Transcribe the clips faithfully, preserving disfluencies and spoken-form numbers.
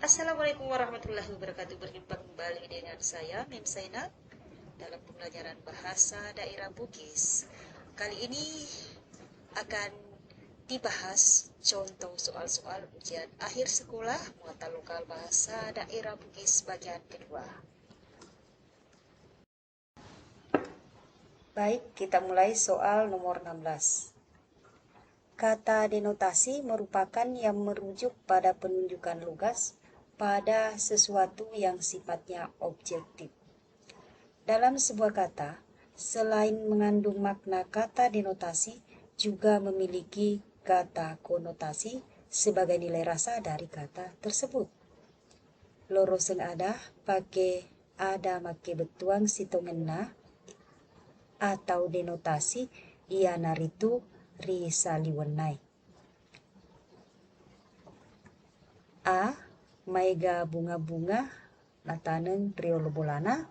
Assalamualaikum warahmatullahi wabarakatuh. Berjumpa kembali dengan saya, Mim Saina, dalam pembelajaran Bahasa Daerah Bugis. Kali ini akan dibahas contoh soal-soal ujian akhir sekolah muatan lokal Bahasa Daerah Bugis bagian kedua. Baik, kita mulai soal nomor enam belas. Kata denotasi merupakan yang merujuk pada penunjukan lugas pada sesuatu yang sifatnya objektif. Dalam sebuah kata, selain mengandung makna kata denotasi, juga memiliki kata konotasi sebagai nilai rasa dari kata tersebut. Loroseng ada pake ada makkebettuang sitongenna atau denotasi, iyanaritu risaliwennai. A. Maega bunga-bunga nataneng riolo bolana.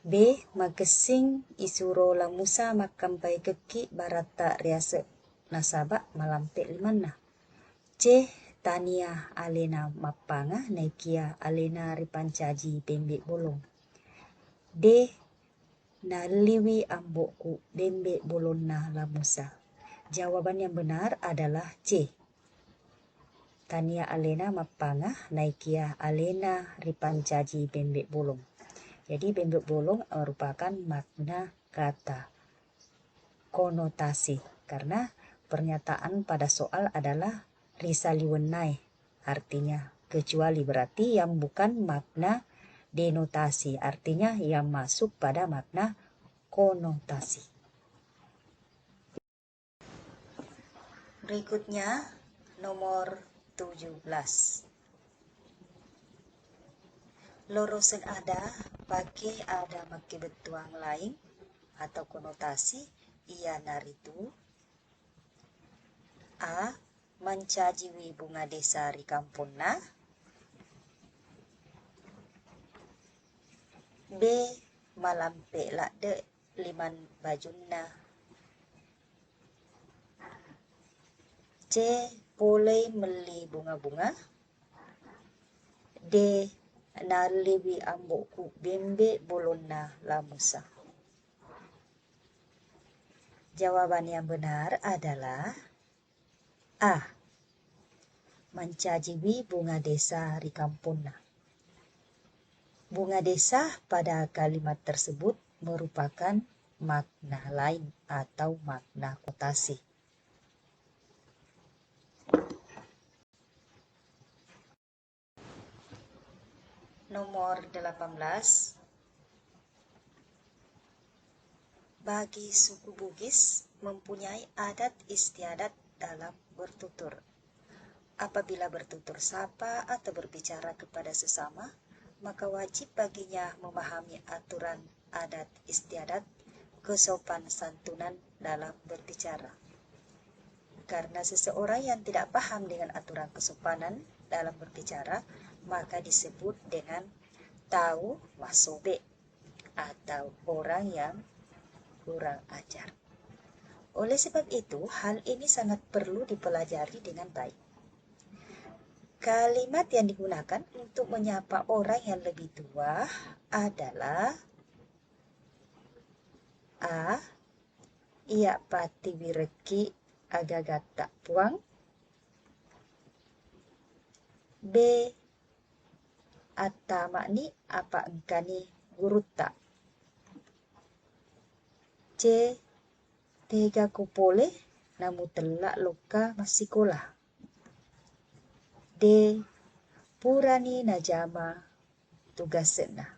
B. Makessing isuro La Musa makkampaikekki baratta riasek nasaba malampe limanna. C. Tania alena mappanga naikia alena ripancaji bembe bolong. D. Nalliwi ambo'ku bembe bolonna La Musa. Jawaban yang benar adalah C. Tania alena mappanga naikia alena ripancaji bembe bolong. Jadi bembe bolong merupakan makna kata konotasi, karena pernyataan pada soal adalah risaliwennai, artinya kecuali, berarti yang bukan makna denotasi, artinya yang masuk pada makna konotasi. Berikutnya nomor tujuh belas. Loroseng ada pake ada makkebettuang laing atau konotasi, iyanaritu A. Mancajiwi bunga desa ri kamponna. B. Malampe ladde liman bajunna. C. Polei melli bunga-bunga. D. Nalliwi ambo'ku bembe bolonna La Musa. Jawaban yang benar adalah A. Mancajiwi bunga desa ri kamponna. Bunga desa pada kalimat tersebut merupakan makna lain atau makna konotasi. Nomor delapan belas. Bagi suku Bugis mempunyai adat istiadat dalam bertutur. Apabila bertutur sapa atau berbicara kepada sesama, maka wajib baginya memahami aturan adat istiadat, kesopan santunan dalam berbicara. Karena seseorang yang tidak paham dengan aturan kesopanan dalam berbicara, maka disebut dengan tau masobe atau orang yang kurang ajar. Oleh sebab itu, hal ini sangat perlu dipelajari dengan baik. Kalimat yang digunakan untuk menyapa orang yang lebih tua adalah A. Iya patiwirekki agagatta Puang. B. Attama'ni apa engkani gurutta. C. Tegako pole namutella lokka massikola. D. Purani najama tugasenna.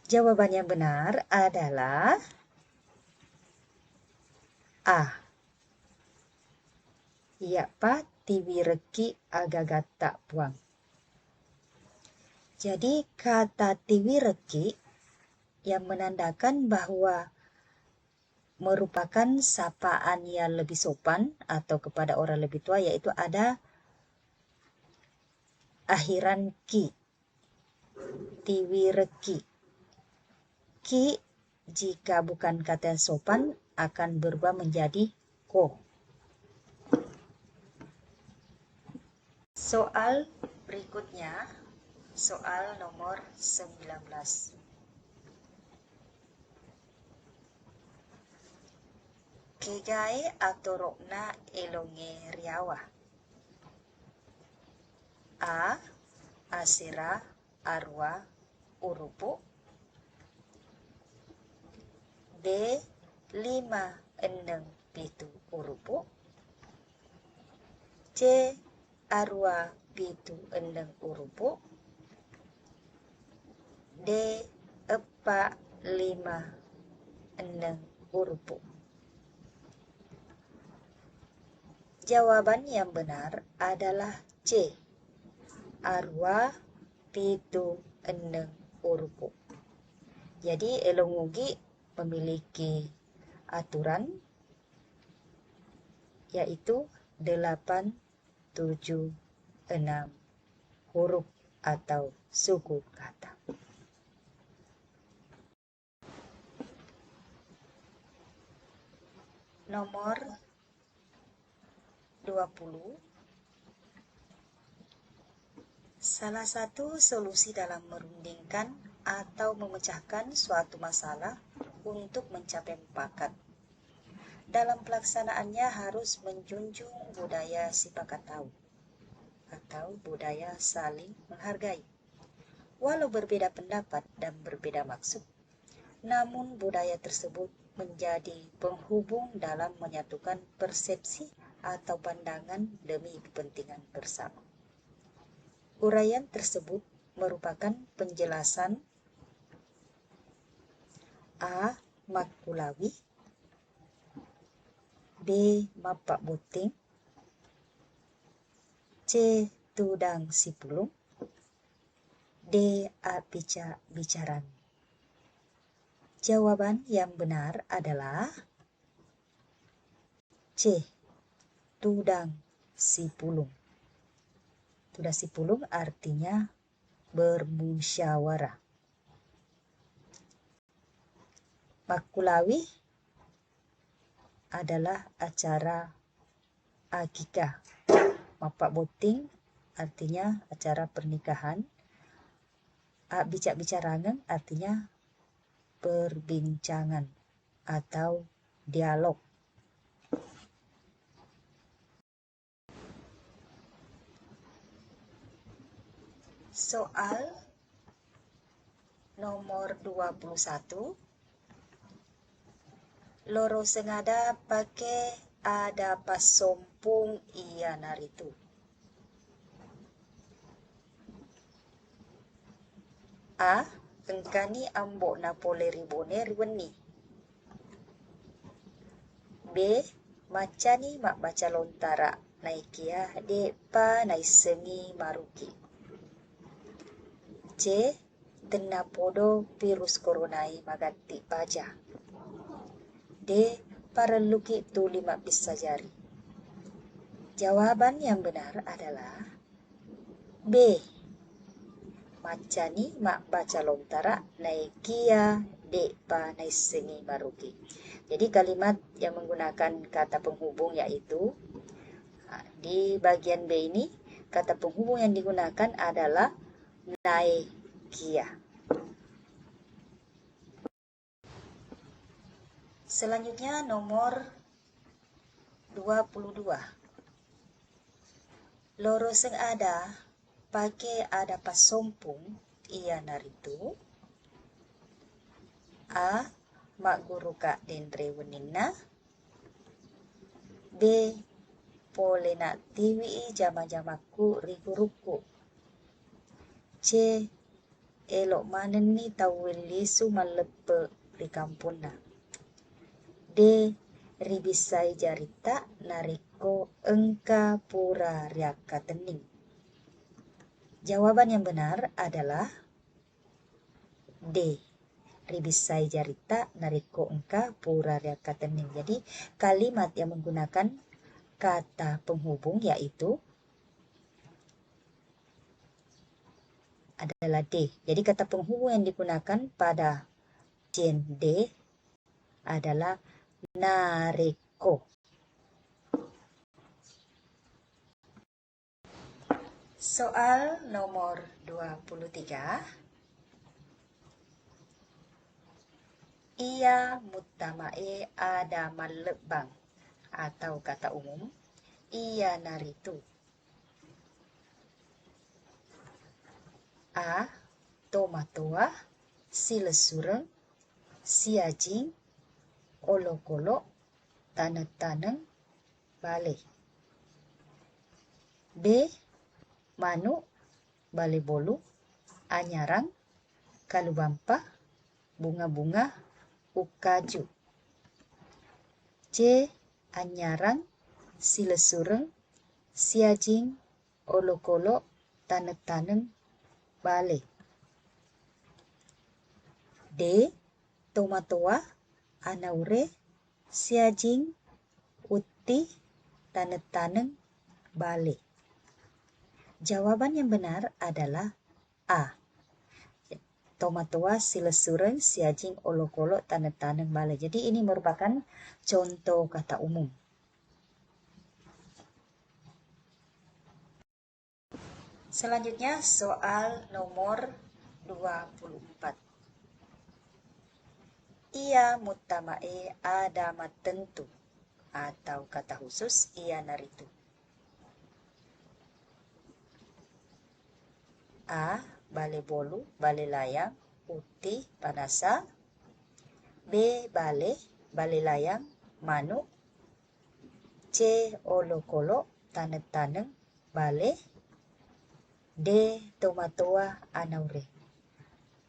Jawaban yang benar adalah A. Iyapa tiwirekki agagatta Puang. Jadi, kata tiwirekki yang menandakan bahwa merupakan sapaan yang lebih sopan atau kepada orang lebih tua, yaitu ada akhiran ki. Tiwirekki. Ki, jika bukan kata yang sopan, akan berubah menjadi ko. Soal berikutnya, soal nomor sembilan belas. Kegae atoro'na elongnge riawa? A, asera aruwa urupu. B, lima enneng pitu urupu. C, aruwa pitu enneng urupu. D, eppa lima enneng urupu. Jawaban yang benar adalah C, aruwa pitu enneng urupu. Jadi, elong Ugi memiliki aturan, yaitu delapan tujuh enam huruf atau suku kata. Nomor dua puluh. Salah satu solusi dalam merundingkan atau memecahkan suatu masalah untuk mencapai mufakat. Dalam pelaksanaannya harus menjunjung budaya sipakat tahu atau budaya saling menghargai. Walau berbeda pendapat dan berbeda maksud, namun budaya tersebut menjadi penghubung dalam menyatukan persepsi atau pandangan demi kepentingan bersama. Uraian tersebut merupakan penjelasan A, makkulawi, B, mappabbotting, C, tudang sipulung, D, abbica-bicarang. Jawaban yang benar adalah C, tudang sipulung. Tudang sipulung artinya bermusyawarah. Makkulawi adalah acara akikah. Mappabbotting artinya acara pernikahan. Abbica-bicarangeng artinya perbincangan atau dialog. Soal nomor dua puluh satu. Loro sengada pake ada passompung iyanaritu. A, engkani ambo'na pole ri Bone ri wenni. B, maccani mabbaca lontara naikia de'pa naissengi maruki. C, tennapodo virus corona e magatti baja. D, parelluki tuli mabbissa jari. Jawaban yang benar adalah B, maccani mabbaca lontara naikia de'pa naissengi maruki. Jadi kalimat yang menggunakan kata penghubung yaitu, ah, di bagian B ini, kata penghubung yang digunakan adalah naekia. Selanjutnya nomor dua puluh dua. Loro sengada pake ada passompung iyanaritu A, magguruka denre wenninna, B, pole nattiwi i jama-jamakku ri gurukku, C, elo manenni tauwe lisu malleppe ri kamponna, D, ribissai jaritta narekko engka pura riakkatenning. Jawaban yang benar adalah D, ribissai jaritta narekko engka pura riakkatenning. Jadi, kalimat yang menggunakan kata penghubung yaitu adalah D. Jadi, kata penghubung yang digunakan pada bagian D adalah narekko. Soal nomor dua puluh tiga. Iya muttama'e ada mallebbang atau kata umum, iyanaritu: A. Tomatoa silessureng siajing olokolo taneng-taneng bale. B. Manu, bale bolu, anyarang, kalubampa, bunga-bunga, ukkaju. C. Anyarang silessureng siajing olokolo taneng-taneng bale. D. Tomatoa anaure siajing utti taneng-taneng bale. Jawaban yang benar adalah A. Tomatoa silessureng siajing olokolo taneng-taneng bale. Jadi ini merupakan contoh kata umum. Selanjutnya soal nomor dua puluh empat. Iya muttama'e ada mattentu atau kata khusus iyanaritu: A. Bale bolu, bale layang, utti, panasa. B. Bale, bale layang, manu. C. Olokolo, taneng-taneng, bale. D. Tomatoa anaure.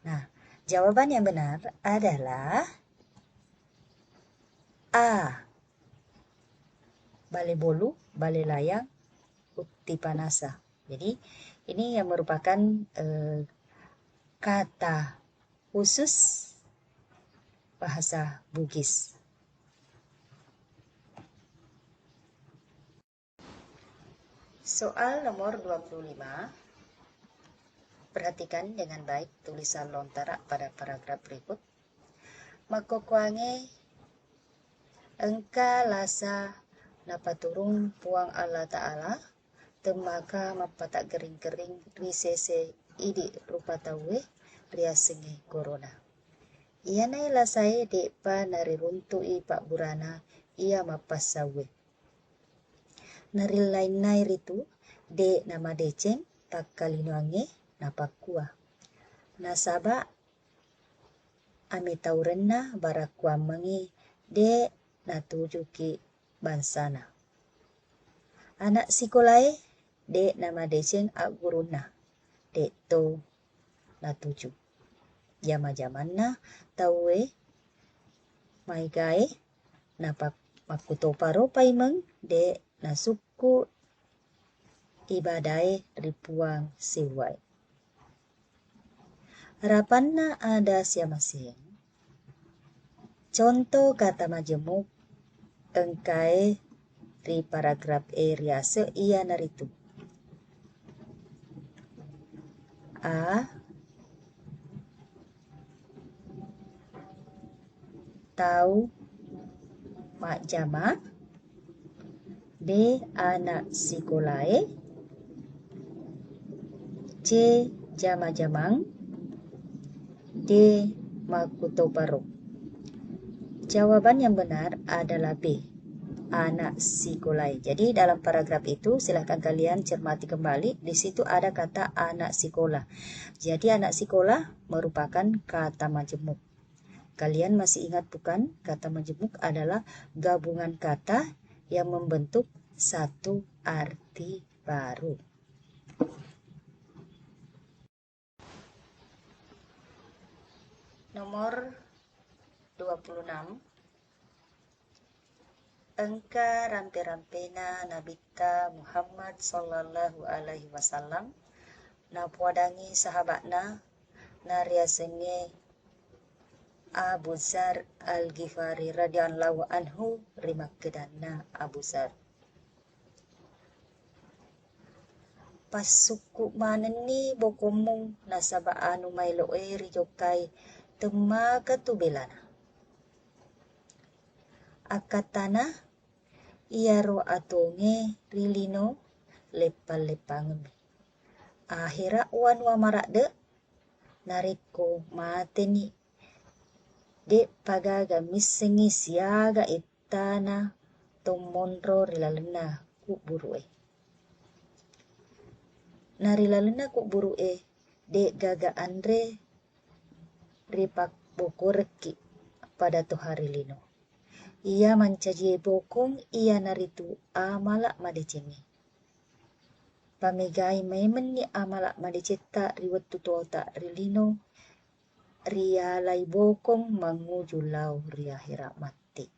Nah, jawaban yang benar adalah A. Bale bolu, bale layang, utti panasa. Jadi, ini yang merupakan, eh, kata khusus bahasa Bugis. Soal nomor dua puluh lima. Perhatikan dengan baik tulisan lontara pada paragraf berikut. Makkokkoangnge engka lasa napaturung Puang Allah Ta'ala, temmaka mappataggering-gering ri sese idi rupa tauwe riasengnge corona. Iyanae lasae de'pa nariruntu'i pabburana iya mappassauwe. Narillainnae ritu, de' namadeceng pakkalinoangnge napakkua. Nasaba' ametaurenna barakkuammengngi de' natujuki bangsana. Ana' sikolae de' namadeceng aggurunna, de'to natuju. Jama-jamanna tauwe maegae napa-, makkutoparo paimeng de' nasukku ibadae ri Puang sewwae. Rapanna ada siamaseng, conto kata majemuk engkae ri paragraf e riaseng iyanaritu: A. Tau majjama. B. Ana' sikolae. C. Jama-jamang. D. Makkutoparo. Jawaban yang benar adalah B. Ana' sikolae. Jadi, dalam paragraf itu, silahkan kalian cermati kembali. Di situ ada kata anak sekolah. Jadi, anak sekolah merupakan kata majemuk. Kalian masih ingat bukan? Kata majemuk adalah gabungan kata yang membentuk satu arti baru. Nomor dua puluh enam. Engka rampe-rampena Nabitta Muhammad sallallahu alaihi wasallam napoadangngi sahaba'na nariasengnge Abu Dzar Al-Ghifari radhiyallahu anhu rimakkedanna Abu Dzar. Passukku manenni bokommung nasaba anu maelo'e rijokkai temmaka tu belana. Akkattana iyaro atonge ri lino leppang-leppangemmi. Ahera wanua maradde, narekko mateni, de'pa gaga missengngi siaga ettana to monro ri lalenna kubburu'e. Na ri lalenna kubburu'e, de'gaga anre ripabbokorekki pada toha ri lino. Iya mancajie bokong iyanaritu amala madecengnge. Pamegai maemenni amala madecetta ri wettu tuota ri lino, rialai bokong manguju lao ri ahera matti.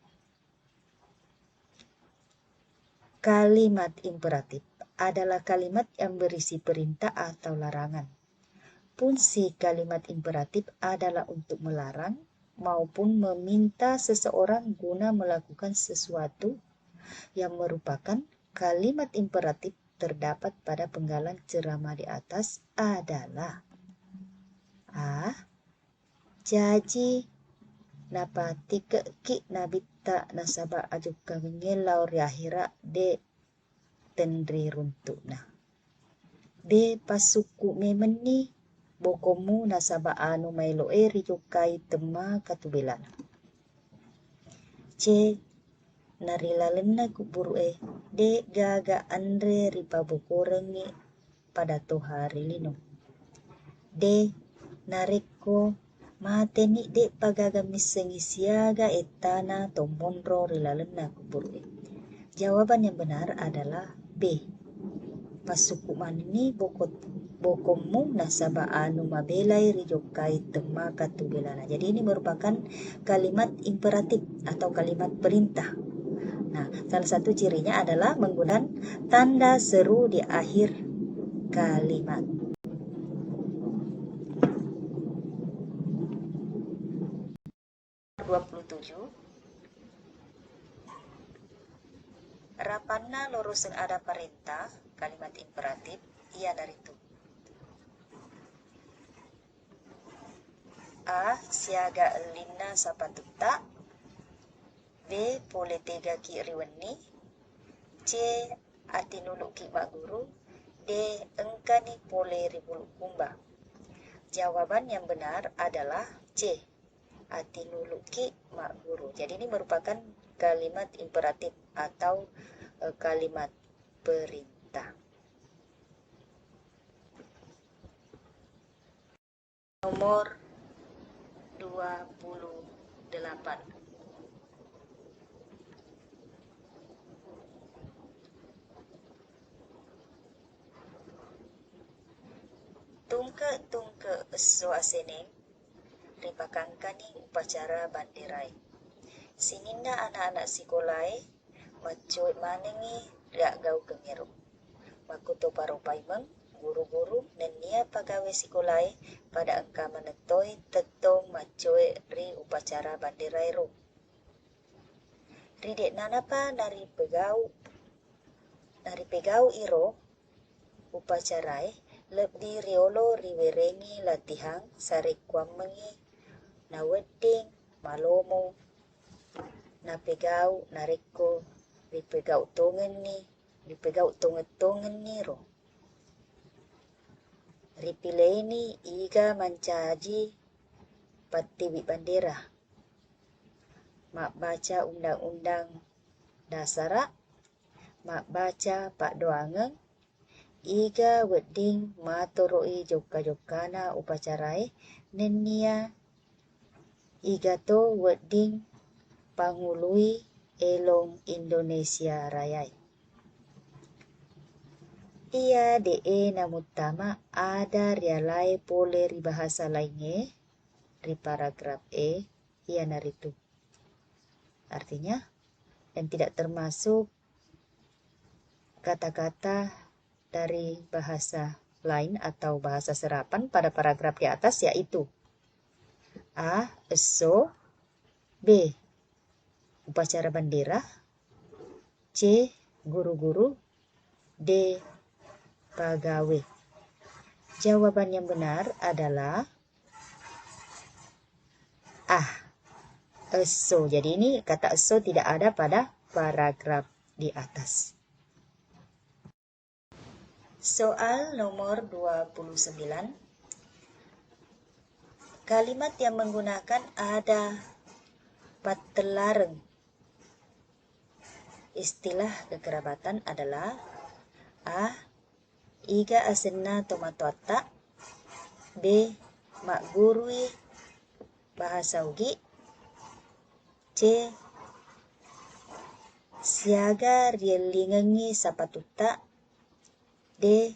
Kalimat imperatif adalah kalimat yang berisi perintah atau larangan. Fungsi kalimat imperatif adalah untuk melarang maupun meminta seseorang guna melakukan sesuatu yang merupakan kalimat imperatif terdapat pada penggalan ceramah di atas adalah: A. Jaji napatike'ki nabitta nasaba ajukkangengnge lao ri ahera de' tenri runtu'na. B. Passukku memenni bokommu nasaba anu maelo'e rijokkai temmakatubelana. C. Na ri lalenna kubburu'e, de'gaga anre ripabokorengngi pada toha ri lino. D. Narekko mateni, de'pa gaga missengngi siaga ettana to monro ri lalenna kubburu'e. Jawaban yang benar adalah B. Passukku manenni boko-, bokommu nasaba anu mabelai rijokkai temmakatubelana. Jadi ini merupakan kalimat imperatif atau kalimat perintah. Nah, salah satu cirinya adalah menggunakan tanda seru di akhir kalimat. Dua puluh tujuh. Rapanna loroseng ada parenta, kalimat imperatif, iyanaritu: A. Siaga ellinna sapatutta. B. Pole tegaki ri wenni. C. Atinuluki magguru. D. Engkani pole ri Bulukumba. Jawaban yang benar adalah C. Atinuluki magguru. Jadi ini merupakan kalimat imperatif atau, eh, kalimat perintah. Nomor dua puluh delapan. Tungke-tungke esso aseneng ripakangkani upacara banderae. Sininna anak-anak sikolae maccoe manengngi riaggaukengnge ro. Makkutoparo paimeng guru-guru nennia pagawe sikolae pada engka maneng toi tettong maccoe ri upacara banderae ro. Ri de'nanapa naripegau, naripegau iro upacarae, lebbi riolo riwerengi latihang sarekkuammengngi nawedding malomo napegau narekko ripegau tongenni, ripegau tongeng-tongenni ro. Ripileini iga mancaji pattiwi bandera, mabbaca undang-undang dasara, mabbaca paddoangeng, iga wedding matoro'i jokka-jokkana upacarae, nennia igato wedding pangului elong Indonesia Rayae. Iya de'e namuttama ada rialae pole ri bahasa laingnge ri paragraf E, iyanaritu. Artinya, yang tidak termasuk kata-kata dari bahasa lain atau bahasa serapan pada paragraf di atas, yaitu A. Esso. B. Upacara bandera. C. Guru-guru. D. Pagawe. Jawaban yang benar adalah A. Esso. Jadi ini kata esso tidak ada pada paragraf di atas. Soal nomor dua puluh sembilan. Kalimat yang menggunakan ada pattelareng istilah kekerabatan adalah: A. Iga asenna tomatoatta? B. Maggurui bahasa Ugi. C. Siaga riellingengngi sapatutta? D.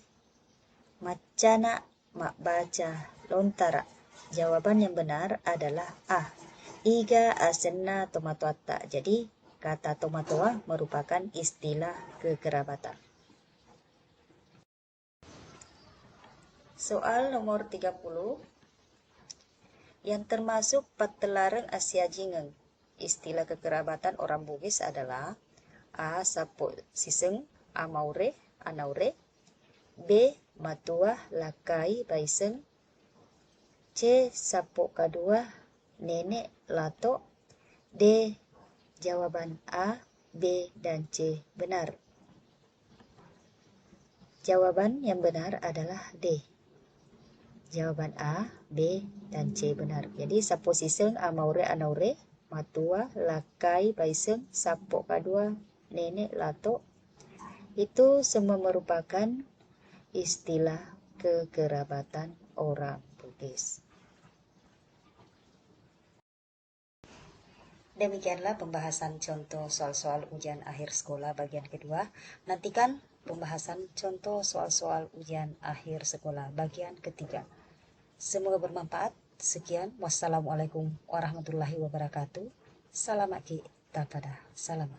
Maccana mabbaca lontara. Jawaban yang benar adalah A. Iga asenna tomatoatta. Jadi, kata tomatoa merupakan istilah kekerabatan. Soal nomor tiga puluh. Yang termasuk pattelareng assiajingeng istilah kekerabatan orang Bugis adalah: A. Sappo siseng, A. Maure, anaure. B. Matua lakkai baiseng. C. Sappo kadua, nenek lato. D. Jawaban A, B, dan C benar. Jawaban yang benar adalah D. Jawaban A, B, dan C benar. Jadi, sappo siseng, A. Maure, anaure, matua lakkai baiseng, sappo kadua, nenek lato. Itu semua merupakan istilah kekerabatan orang Bugis. Demikianlah pembahasan contoh soal-soal ujian akhir sekolah bagian kedua. Nantikan pembahasan contoh soal-soal ujian akhir sekolah bagian ketiga. Semoga bermanfaat. Sekian. Wassalamualaikum warahmatullahi wabarakatuh. Salamaki tapada. Salam.